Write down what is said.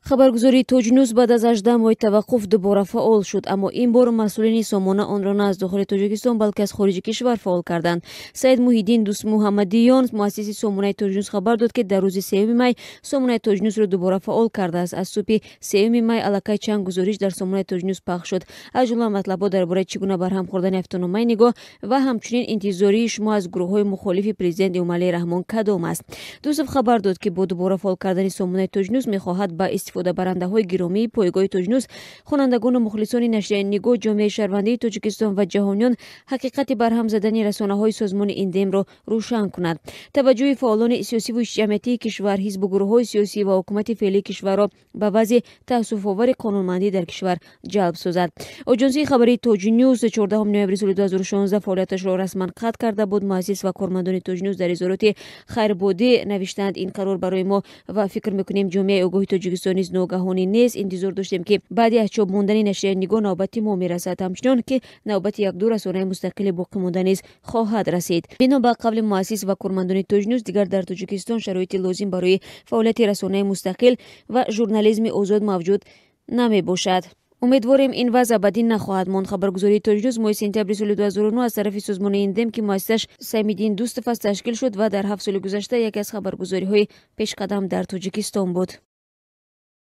Хабаргузории Тоҷнюз баъд аз 18 моҳи таваққуф дубора фаъол шуд, аммо ин бор масъулини сомона онро на аз дохили Тоҷикистон, балки аз хориҷи кишвар фаъол карданд. Саид Муҳиддин Дӯстмуҳаммадиён, муассиси сомонаи Тоҷнюз, хабар дод, ки дар рӯзи 3 май сомонаи Тоҷнюзро дубора фаъол кардааст. Аз субҳи 3 май аллакай чанд гузориш дар сомонаи Тоҷнюз пахш шуд, аз ҷумла матлабҳо дар бораи чӣ гуна барҳам хӯрдани ҳафтаномаи Нигоҳ ва ҳамчунин интизории шумо аз гурӯҳҳои мухолифи президент Эмомалӣ Раҳмон кадом аст. Дӯстов хабар дод, ки бо дубора фаъол кардани сомонаи Тоҷнюз мехоҳад ба истифодабарандаҳои гиромии пойгоҳи Тоҷнюз, хонандагону мухлисони нашрияи Нигоҳ, ҷомеаи шаҳрвандии Тоҷикистон ва ҷаҳониён ҳақиқати барҳам задани расонаҳои созмони Индемро рӯшан кунад. Таваҷҷӯҳи фаъолони сиёсиву ҷамъиятии кишвар, ҳизбу гурӯҳҳои сиёсӣ ва ҳукумати феълии кишварро ба вазъи таассуфовари қонунмандӣ дар кишвар ҷалб созад. Оҷонсии хабарии Тоҷнюз 14 ноябри соли 2016 фаъолияташро расман қатъ карда буд. Муассис ва кормандони Тоҷнюз дар изҳороти хайрбодӣ навиштанд: ин қарор барои мо ва фикр мекунем, ҷомеаи огоҳи Тоҷикистон низ ногаҳонӣ нест. Интизор доштем, ки баъди аз чоп мондани нашрияи Нигоҳ навбати мо мерасад, ҳамчунон ки навбати якду расонаи мустақили боқимонда низ хоҳад расид. Бино ба қавли муассис ва кормандони Тоҷнюз, дигар дар Тоҷикистон шароити лозим барои фаъолияти расонаи мустақил ва журнализми озод мавҷуд намебошад. Умедворем, ин вазъ абадӣ нахоҳад монд. Хабаргузории Тоҷнюз моҳи сентябри соли 2009 аз тарафи созмони Индем, ки муассисаш Саймиддин Дӯстов аст, ташкил шуд ва дар 7 соли гузашта яке аз хабаргузориҳои пешқадам дар Тоҷикистон буд.